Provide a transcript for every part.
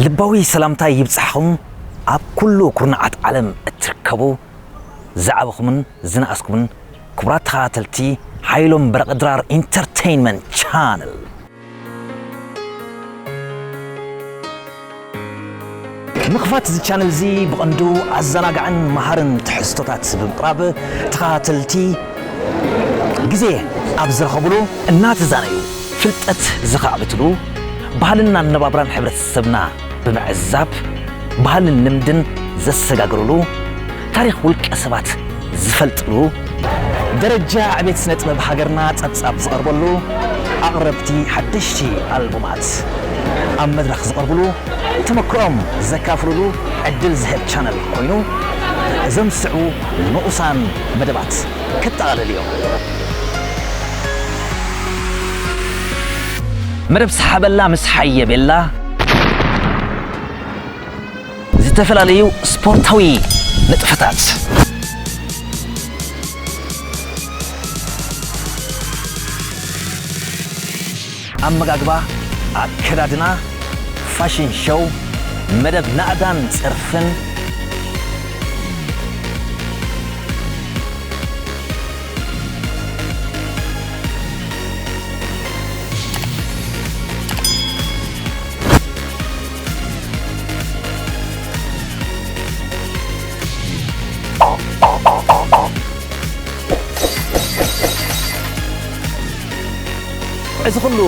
ልባዊ ሰላምታይ ይብጻሕኹም ኣብ ኩሉ ኩርናዓት ዓለም እትርከቡ ዝዓበኹምን ዝነኣስኩምን ክቡራት ተኸታተልቲ ሓይሎም በረቐ ድራር ኢንተርቴይንመንት ቻነል። ምኽፋት እዚ ቻነል እዚ ብቐንዱ ኣዘናጋዕን መሃርን ትሕዝቶታት ብምቕራብ ተኸታተልቲ ግዜ ኣብ ዝረኸብሉ እናተዛነዩ ፍልጠት ዘኻዕብትሉ፣ ባህልን ኣነባብራን ሕብረተሰብና ብምዕዛብ ባህልን ልምድን ዘሰጋግርሉ፣ ታሪኽ ውልቀ ሰባት ዝፈልጥሉ፣ ደረጃ ዕቤት ስነ ጥበብ ሃገርና ጸብጻብ ዝቐርበሉ፣ ኣቕረብቲ ሓደሽቲ ኣልቡማት ኣብ መድረኽ ዝቐርብሉ፣ ተመክሮኦም ዘካፍሉሉ ዕድል ዝህብ ቻነል ኮይኑ፣ እዞም ዝስዕቡ ንኡሳን መደባት ከጠቓልል እዮም። መደብ ሰሓበላ ምስ ሓየ ቤላ፣ ዝተፈላለዩ ስፖርታዊ ንጥፈታት፣ ኣመጋግባ፣ ኣከዳድና፣ ፋሽን ሾው፣ መደብ ናእዳን ጸርፍን፣ እዚ ኩሉ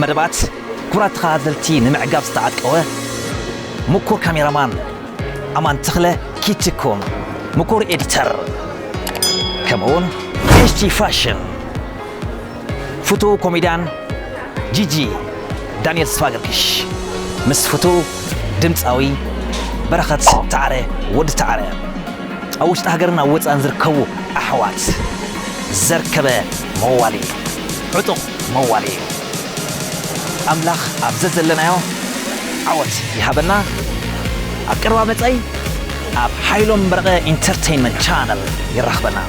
መደባት ክቡራት ተኸታተልቲ ንምዕጋብ ዝተዓቀወ ምኩር ካሜራማን ኣማን ተኽለ ኪትኮን፣ ምኩር ኤዲተር፣ ከምኡውን ኤች ቲ ፋሽን፣ ፍቱው ኮሜድያን ጂጂ ዳንኤል ተስፋ ገርግሽ ምስ ፍቱው ድምፃዊ በረኸት ተዓረ ወዲ ተዓረ፣ ኣብ ውሽጢ ሃገርን ኣብ ወፃእን ዝርከቡ ኣሕዋት ዘርከበ መዋሊ፣ ዕጡቕ መዋሊ። ኣምላኽ ኣብ ዘዘለናዮ ዓወት ይሃበና። ኣብ ቀረባ መጻኢ ኣብ ሓይሎም በረቐ ኢንተርቴይንመንት ቻነል ይራኽበና።